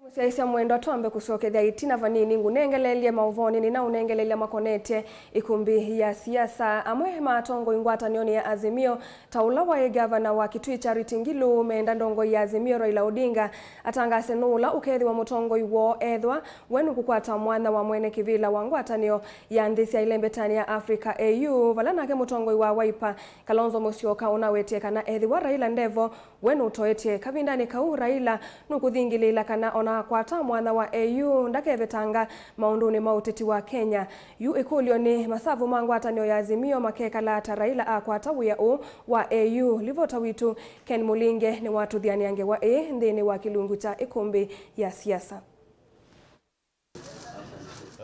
Mũsyaĩĩsya mwendwa, twambe kũsyokethya ĩtina vanini ngũnengeleelye maũvoonĩ nĩnaũnengeleelya makonetye ĩkũmbĩ ya siasa. Amwe ma atongoi ngwatanĩonĩ ya Azimio, ta ũla waĩ ngavana wa Kitui Charity Ngilu, meenda ndongoi ya Azimio Raila Odinga atangaase nũũ ũla ũkethĩwa mũtongoi woo ethĩwa we nũkũkwata mwanya wa mwene kĩvĩla wa ngwatanĩo ya nthĩ sya ĩlembetanĩ ya Africa, A U, vala nake mũtongoi wa Wiper, Kalonzo Musyoka, ũnawetie kana ethĩwa Raila ndevo, we nũtoetye. Kavindanĩ kau, Raila nũkũthingĩlĩĩla kana ona akwata mwanya wa A U, ndakevetanga maũndũnĩ ma ũteti wa Kenya. Yu ĩkũlyo nĩ, masavu ma ngwatanĩo ya Azimio makekala ata Raila akwata wĩa ũũ wa A U? Livota witũ Ken Mũlinge nĩwatũthianĩa ngewa ĩĩ nthĩnĩ wa kĩlungu kya ĩkũmbĩ ya siasa.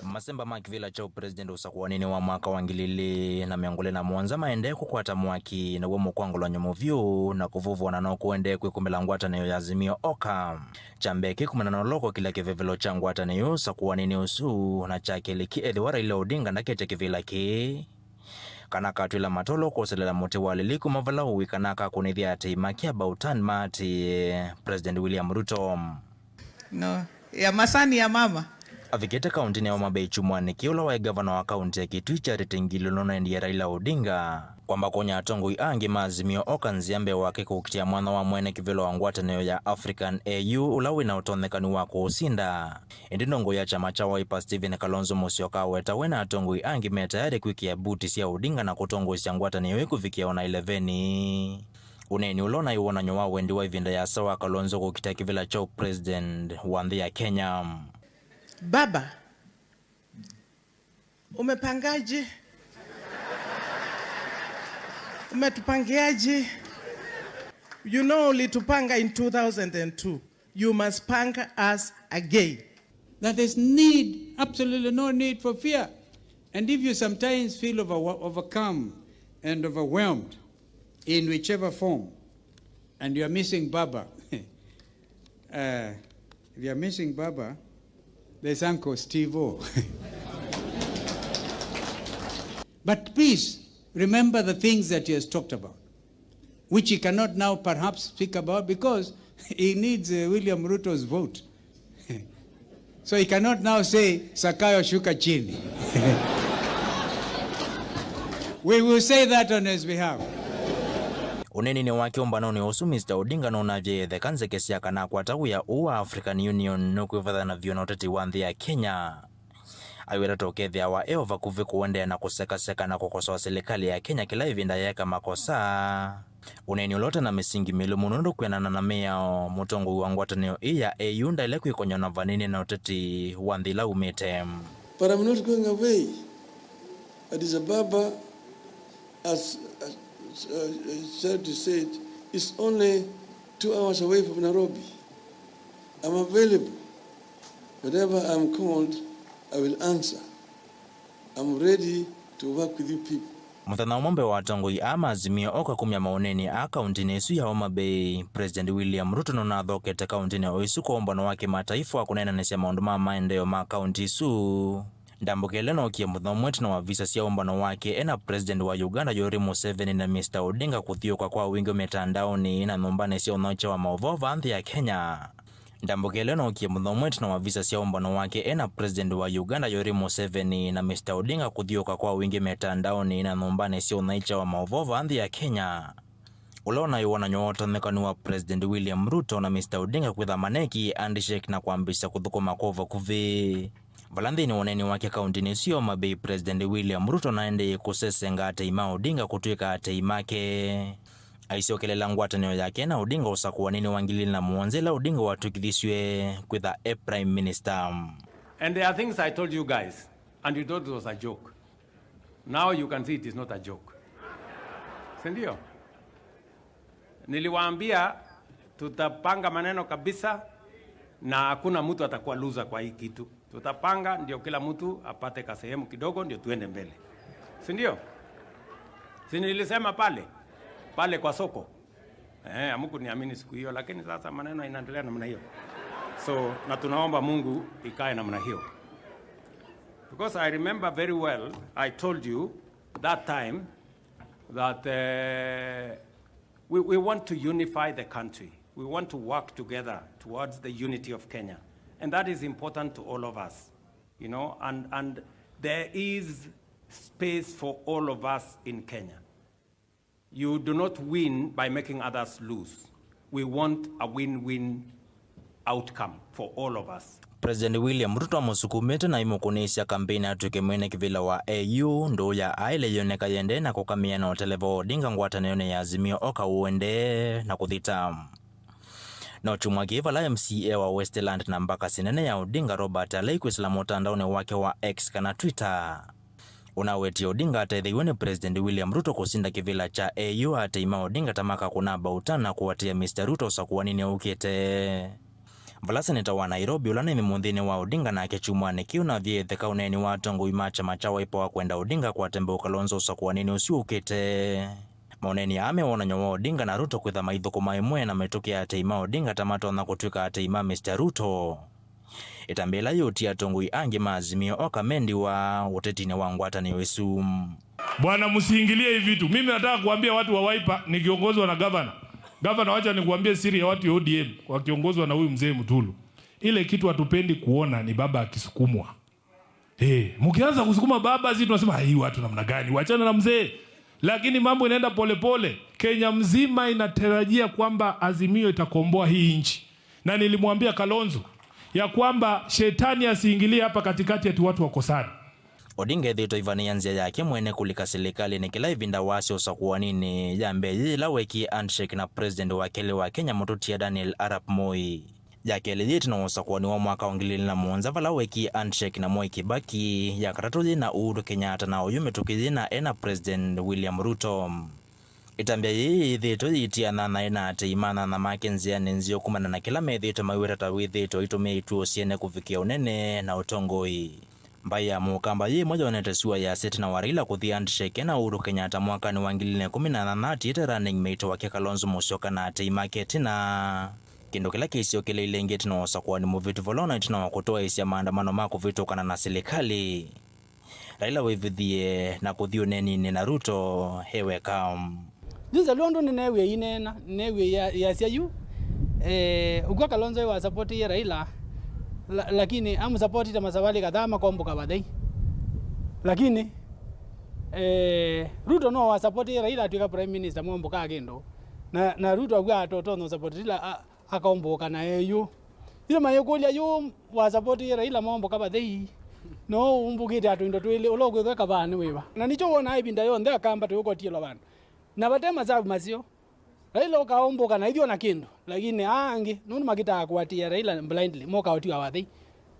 Masemba ma kĩvĩla kya ũpresident ũsakũanĩnĩ wa mwaka wa ngili ilĩ na mĩongo ĩlĩ na mũonza maendee kũkwata mwaki, naw'o mũkwangũlany'o mũvyũ na kũvũvũana no kũendee kwĩkũmĩla ngwatanĩo ya Azimio oka. Kya mbee, kĩkumana na ũla ũkokĩlya kĩvevelo kya ngwatanĩo ũsakũanĩnĩ ũsu, na kya kelĩ kĩ ethĩwa Raila Odinga ndaketya kĩvĩla kĩĩ, kana akatw'ĩla matolo kwoselela mũtĩ wa lili kuma vala ũĩ, kana akakũnĩthya atei make about turn maatĩĩe President William Ruto. No, ya masani ya mama. Avikĩte kaũntĩnĩ ya Homa Bay kyumwanĩ kĩĩ, ũla waĩ ngavana wa kaũntĩ ya Kitui Charity Ngilu nũnaendie Raila Odinga kwamba kũnya atongoi angĩ ma Azimio oka nzĩa mbee wake kũkitĩa mwanya wa mwene kĩvĩla wa ngwatanĩo ya African A U, ũla wĩ na ũtonyekanu wa kũũsinda. Ĩndĩ ndongoi ya kyama kya Wiper Stephen Kalonzo Musyoka aweta we na atongoi angĩ me tayarĩ kwĩkĩa mbuti sya Odinga na kũtongoesya ngwatanĩo ĩĩ kũvikĩa ona ĩleveni. Ũneeni ũla ũnaĩ wonany'o wa wendi wa ĩvinda yasa wa Kalonzo kũkita kĩvĩla kya ũpresident wa nthĩ ya Kenya. Baba, umepangaje? Umetupangiaje? You know, ulitupanga in two thousand and two. You must panga us again. That there's need, absolutely no need for fear. And if you sometimes feel over-, overcome and overwhelmed in whichever form, and you are missing Baba, uh, if you are missing Baba, there's Uncle Steve-O. But please remember the things that he has talked about, which he cannot now perhaps speak about because he needs, uh, William Ruto's vote. So he cannot now say, "Sakayo, shuka chini." We will say that on his behalf. Ũneeninĩ wake ũmbanonĩ ũsu, Mister Odinga nũnavye etheka nzeke sya kana akwata wĩa ũũ wa African Union nũkwĩvathana vyũ na ũteti wa nthĩ ya Kenya. Aiweta ta ũkethĩawa e o vakuvĩ kũendeea na kũsekaseka na kũkosoa silikalĩ ya Kenya kĩla ĩvinda yeeka makosa. Ũneeni ũla ũte na mĩsingi mĩlũmu nũndũ kwĩanana na mĩao, mũtongoi wa ngwatanĩo ĩĩ ya A U ndaĩle kwĩkony'a na vanini na ũteti wa nthĩ ĩla umĩte. But I'm not going away. Addis Ababa, as, as, uh, Charity said, is only two hours away from Nairobi. I'm available. Whenever I'm called, I will answer. I'm ready to work with you people. Mũthenya ũmwe mbee wa atongoi aa ma Azimio oka kumya maũneenĩ aa kaũntĩnĩ ĩsu ya Homa Bay, President William Ruto nũnathokete kaũntĩnĩ o ĩsu kwa ũmbano wa kĩmataifa wa kũneenanĩsya maũndũ ma maendeeo ma kaũntĩ ĩsu. Ndambũka ĩla nookie mũthenya ũmwe ĩtina wa visa sya ũmbano wake e na President wa Uganda Yoweri Museveni na Mister Odinga kũthiũũka kwa wingĩ mĩtandaonĩ na nyũmbanĩ sya ũnyaũĩkya wa maũvoo vaa nthĩ ya Kenya. Ndambũka ĩla nookie mũthenya ũmwe ĩtina wa visa sya ũmbano wake e na President wa Uganda Yoweri Museveni na Mister Odinga kũthiũũka kwa wingĩ mĩtandaonĩ na nyũmbanĩ sya ũnyaũĩkya wa maũvoo vaa nthĩ ya Kenya. Ũla ũnaĩ wonany'o wa ũtonyekanu wa President William Ruto na Mister Odinga kwĩtha maneekie handshake na kwambĩĩsya kũthũkũma kwa vakuvĩ. Vala nthĩnĩ wa ũneeni wake kaũntĩnĩ ĩsu ya Homa Bay, President William Ruto naendee kũsesenga atei ma Odinga kũtw'ĩka atei make. Aisyokelela ngwatanĩo yake na Odinga ũsakũanĩnĩ wa ngili ilĩ na mũonza ĩla Odinga watw'ĩkĩthisw'e kwĩtha e Prime Minister. And there are things I told you guys, and you thought it was a joke. Now you can see it is not a joke. Si ndio? Niliwaambia tutapanga maneno kabisa na hakuna mtu atakuwa loser kwa hii kitu. Tutapanga ndio kila mtu apate kasehemu kidogo ndio tuende mbele. Si ndio? Si nilisema pale? Pale kwa soko. Eh, hamkuniamini siku hiyo, lakini sasa maneno inaendelea namna hiyo. So, na tunaomba Mungu ikae namna hiyo. Because I remember very well, I told you that time that, eh, we, we want to unify the country. We want to work together towards the unity of Kenya. And that is important to all of us, you know, and, and there is space for all of us in Kenya. You do not win by making others lose. We want a win-win outcome for all of us. President William Ruto amũsukumĩte na aimũkũnĩĩsya kambeini atw'ĩke mwene kĩvĩla wa A U, ndũũ ya aĩle yoneka yendee na kũkamĩa na ũteleva wa Odinga ngwatanĩonĩ ya Azimio oka ũendee na kũthita. No kyumwa kĩĩ vala M C A wa Westland na mbakasi nene ya Odinga Robert Alei kwĩsĩla mũtandaonĩ wake wa X kana Twitter, ũnawetie Odinga atetheew'e nĩ President William Ruto kũsinda kĩvĩla kya A U, atei ma Odinga ta makakũna mbauta na kũatĩĩa Mister Ruto ũsakũanĩnĩ ũkĩte. Vala seneta wa Nairobi ũla nĩ mĩmũnthĩnĩ wa Odinga nake kyumwanĩ kĩu navie ĩtheka ũneeni wa atongoi ma kyama kya Wiper wa kwenda Odinga akwate mbau Kalonzo ũsakũanĩnĩ ũsu ũkĩte. Maũneeni aa me wonany'o wa Odinga na Ruto kwĩtha maithũkũma ĩmwe na mĩtũkĩ ya atei ma Odinga ta matonya kũtw'ĩka atei ma Mister Ruto. Ĩtambya ĩla yĩũtie atongoi angĩ ma Azimio oka mendiwa ũtetinĩ wa ngwatanĩo ĩsu. Bwana, msiingilie hii vitu. Mimi nataka kuambia watu wa Wiper nikiongozwa na gavana. Gavana, wacha nikuambie siri ya watu ya O D M wakiongozwa na huyu mzee Mutulu. Ile kitu hatupendi kuona ni baba akisukumwa. Eh, mkianza kusukuma baba, sisi tunasema, "Hii watu namna gani? Wachana na mzee." Lakini mambo inaenda polepole. Kenya mzima inatarajia kwamba Azimio itakomboa hii nchi. Na nilimwambia Kalonzo ya kwamba shetani asiingilie hapa katikati ati watu wakosane. Odinga ethĩĩtwe aivanĩĩa nzĩa yake mwene kũlika silikalĩnĩ kĩla ĩvinda wasya ũsakũanĩnĩ ya mbee yĩla weekie handshake na president wa kelĩ wa Kenya mũtũtia Daniel Arap Moi. Ya kelĩ yĩ ĩtina wa ũsakũani wa mwaka wa ngili ilĩ na mũonza vala weekie handshake na Mwai Kibaki, ya katatũ yĩ na Uhuru Kenyatta, na oyu mĩtũkĩ yĩ na ena President William Ruto. Ĩtambya yĩĩ yĩthĩĩtwe yĩitia nthanthaĩ na atei ma nthantha make nzĩanĩ nzeo kumana na kĩla methĩĩtwe maiweta ta wĩthĩĩtwe aitũmĩa ituo syene kũvikĩa ũnene na ũtongoi. Mbaĩ ya Mũkamba yĩ ĩmwe yonete sua yasya ĩtina wa Raila kũthi handshake na Uhuru Kenyatta mwakanĩ wa ngili ilĩ na ĩkũmi na thanthatũ atiĩte running mate wake Kalonzo Musyoka na atei make ĩtina. Kĩndũ kĩla kĩisyokeleile ĩngĩ ĩtina wa ũsakũani mũvĩtu vala ona ĩtina wa kũtwaĩĩsya maandamano ma kũvĩtũkana na silikalĩ, Raila wĩvithie na kũthi ũneeninĩ na Ruto e weka. Juzi leo ndo ninewie inena, ninewie ya, yasya yu, eh, ukwa Kalonzo wa supportie Raila, la, lakini amusupportite masavali kadhaa makomboka vathei. Lakini, eh, Ruto no wa supportie Raila atwika prime minister momboka kĩndũ. Na, na Ruto agwa atotono support Raila, a, akaũmbũka na eyu. Yu mayĩkũlya, yu wasapoti Raila maũmbũka vathei, no ũmbũkĩte atũ indo twĩlĩ, ũla ũkwĩthwa kavaa nĩ wĩva? Na nĩkyo wonaa ĩvinda yonthe akamba tũyũkotiĩlwa vandũ. Na vate masavu maseo. Raila ũkaũmbũka na ithyĩ ona kĩndũ, lakini aa angĩ, nũndũ makĩtaa kũatĩĩa Raila blindly, moka ũtiwa vathei.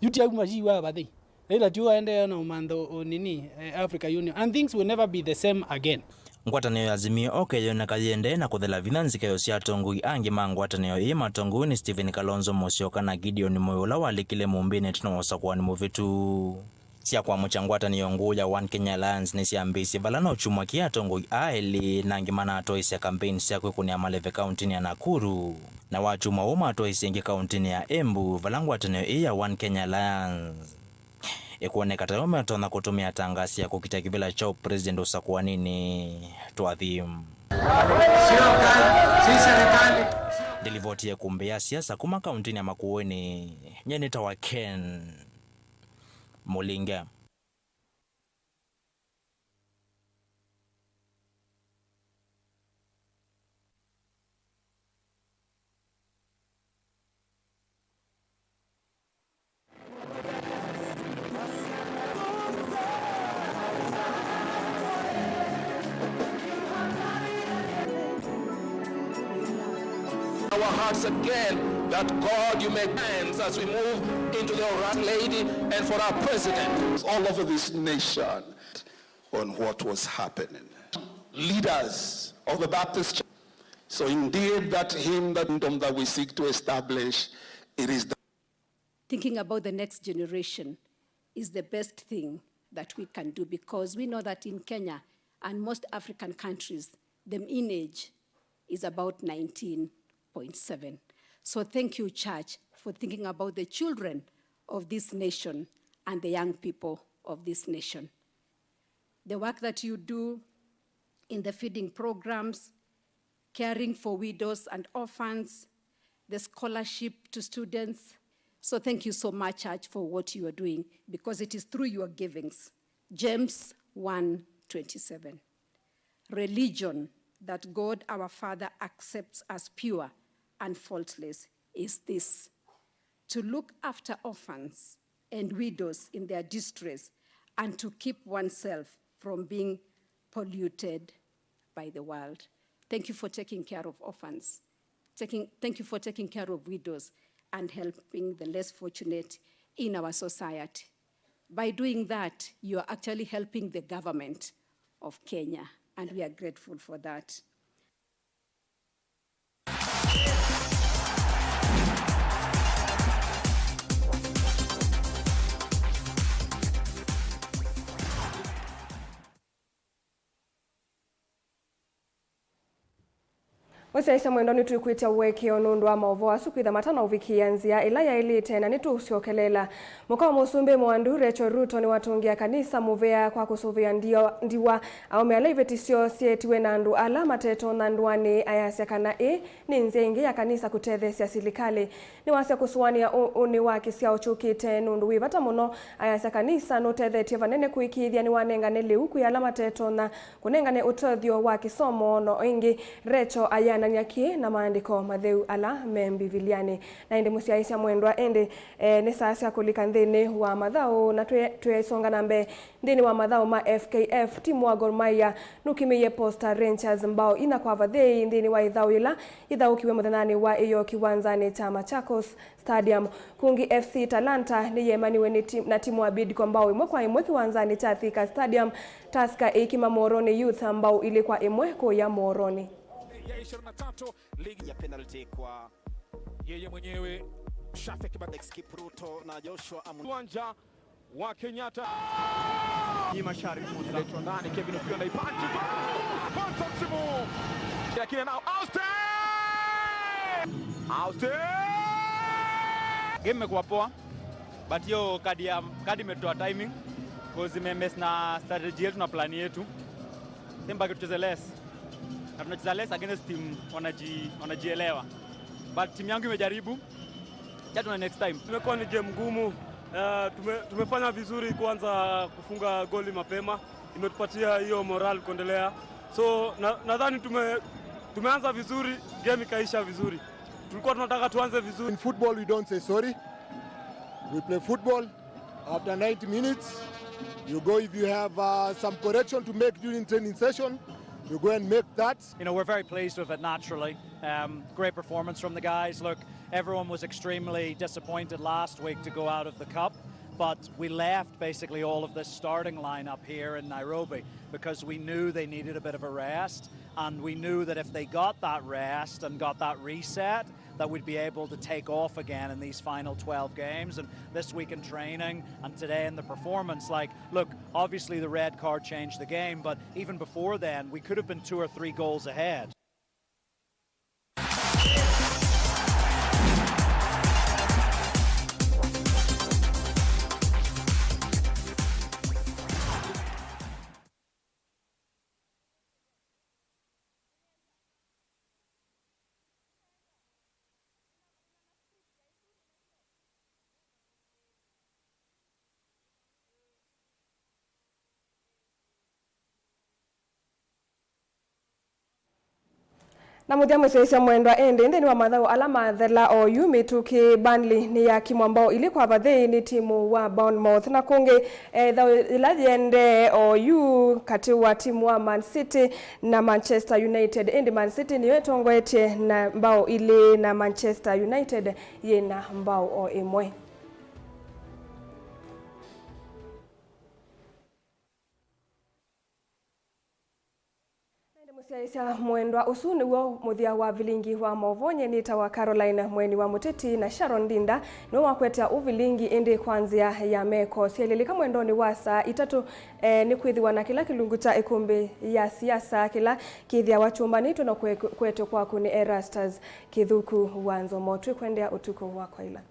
Yu ti auma yiwa vathei. Raila ti ũaendee na ũmantha ũ-, nini, eh, Africa Union. And things will never be the same again. Ngwatanĩo ya Azimio oka ĩyoneka yĩendee na kũthela vinya nzikayo sya atongoi angĩ ma ngwatanĩo ĩĩ matongoew'e nĩ Stephen Kalonzo Musyoka na Gideon Moi ũla walikile mũmbĩnĩ ĩtina wa ũsakũani mũvĩtu. Sya kwamũkya ngwatanĩo ngũũ ya One Kenya Alliance nĩsyambĩĩsye vala no kyumwa kĩĩ atongoi aa elĩ na angĩ manatwaĩĩsya kambeini sya kwĩkũnĩa maleve kaũntĩnĩ ya Nakuru. Na wakyumwa ũũ matwaĩĩsye ĩngĩ kaũntĩnĩ ya Embu vala ngwatanĩo ĩĩ ya One Kenya Alliance ĩkwoneka ta yo matonya kũtũmĩa tangaasi ya kũkita kĩvĩla kya ũpresident ũsakũaninĩ twathi. Nĩ livoti ya ĩkũmbĩ ya siasa kuma kaũntĩnĩ ya Makueni, nyie nĩtawa Ken Mũlinge. our hearts again that God, you may dance as we move into the Orange Lady and for our president. All over this nation on what was happening. Leaders of the Baptist Church. So indeed, that hymn, that kingdom that we seek to establish, it is the Thinking about the next generation is the best thing that we can do, because we know that in Kenya and most African countries, the mean age is about nineteen point seven. So thank you, church, for thinking about the children of this nation and the young people of this nation. The work that you do in the feeding programs, caring for widows and orphans, the scholarship to students. So thank you so much, church, for what you are doing, because it is through your givings. James one twenty-seven. Religion that God our Father accepts as pure and faultless is this: to look after orphans and widows in their distress, and to keep oneself from being polluted by the world. Thank you for taking care of orphans. Taking, thank you for taking care of widows and helping the less fortunate in our society. By doing that, you are actually helping the government of Kenya, and we are grateful for that. Mũsyaĩĩsya mwendwa, nĩtwĩkwĩtya ũekeo nũndũ wa maũvoo asu kwĩtha matanaũvikĩĩa nzĩa ĩla yaĩlĩte, na nĩtũũsyokelela. Mũka wa Mũsumbĩ Mũandu, Rachel Ruto, nĩwatũngĩe akanisa mũvea kwa kũsũvĩa ndia-, ndiwa aũme ala iveti syoo syeetiwe na andũ ala matetonya ndũanĩ, ayasya kana ĩĩ nĩ nzĩa ĩngĩ ya kanisa kũtetheesya silikalĩ. Nĩwasya kũsũanĩa ũ-, ũnĩ wa kĩsyao kyũkĩte nĩ ũndũ wĩ vata mũno. Ayasya kanisa nũtethetye vanene kũĩkĩĩthya nĩwanengane lĩu kwĩ ala matetonya kũnengane ũtethyo wa kĩsomo. No ĩngĩ, Rachel ayĩanany'a kĩĩ na maandĩko matheu ala me Mbivilianĩ. Na ĩndĩ mũsyaĩĩsya mwendwa, ĩndĩ, eh, nĩ saa sya kũlika nthĩnĩ wa mathaũ, na twĩ-, twĩsonga na mbee nthĩnĩ wa mathaũ ma F K F. Timu wa Gor Mahia nũkimĩie Posta Rangers mbao inya kwa vathei nthĩnĩ wa ĩthaũ yĩla yĩthaũkiwe mũthenyanĩ wa ĩyoo kĩwanzanĩ kya Machakos Stadium. Kungi F C Talanta nĩyemaniwe nĩ tim-, na timu wa Bidco mbao ĩmwe kwa ĩmwe kĩwanzanĩ kya Thika Stadium. Tusker ĩikima Moroni Youth mbao ilĩ kwa ĩmwe kũya Moroni. Ya ishirini na tatu, ligi ya penalty kwa yeye mwenyewe, Shafik Bat- Alex Kipruto na Joshua Amu- uwanja wa Kenyatta. Ni mashariki mwa uwanja. Inaletwa ndani, Kevin Opiyo anaipatia. Kwanza msimu. Lakini nao Austin! Austin! Game imekuwa poa, but hiyo kadi ya, kadi imetoa timing, 'cause imemess na strategy yetu na plan yetu. Sema baki tucheze less. Na tunacheza less against team wanaji-, wanajielewa. But timu yangu imejaribu. Chatuna next time. Imekuwa ni game ngumu. Eh, tume-, tumefanya vizuri kwanza kufunga goli mapema. Imetupatia hiyo moral kuendelea. So, na-, nadhani tume-, tumeanza vizuri, game ikaisha vizuri. Tulikuwa tunataka tuanze vizuri. In football, we don't say sorry. We play football. After ninety minutes, you go, if you have, uh, some correction to make during training session, you go and make that. You know, we're very pleased with it naturally. Um, great performance from the guys. Look, everyone was extremely disappointed last week to go out of the cup, but we left basically all of this starting lineup here in Nairobi because we knew they needed a bit of a rest, and we knew that if they got that rest and got that reset, that we'd be able to take off again in these final twelve games. And this week in training and today in the performance, like, look, obviously the red card changed the game, but even before then, we could have been two or three goals ahead. Na mũthya mũsyaĩĩsya mwendwa, ĩndĩ nthĩnĩ wa mathaũ ala mathela oyu, mĩtũkĩ Burnley nĩyakimwa mbao ilĩ kwa vathei nĩ timu wa Bournemouth. Na kũngĩ, eh, ĩthaũ yĩla yĩendee oyu katĩ wa timu wa Man City na Manchester United, ĩndĩ Man City nĩyo ĩtongoetye na mbao ilĩ na Manchester United yĩna mbao o ĩmwe. Na ĩndĩ mũsyaĩĩsya mwendwa, ũsu nĩw'o mũthya wa vilingi wa maũvoo. Nyie nĩtawa Caroline Mweni wa Mũteti, na Sharon Ndinda nĩwe wakwetya ũvilingi, ĩndĩ kwa nzĩa ya meko. Syelelika mwendonĩ wa saa itatũ, eh, nĩkwĩthĩwa na kĩla kĩlungu kya ĩkũmbĩ ya siasa kĩla kĩthĩawa kyũmbanĩtw'e na kwe-, kũetwe kwaku nĩ Erastus Kĩthuku wa Nzomo. Twĩkwendea ũtukũ wa kwaila.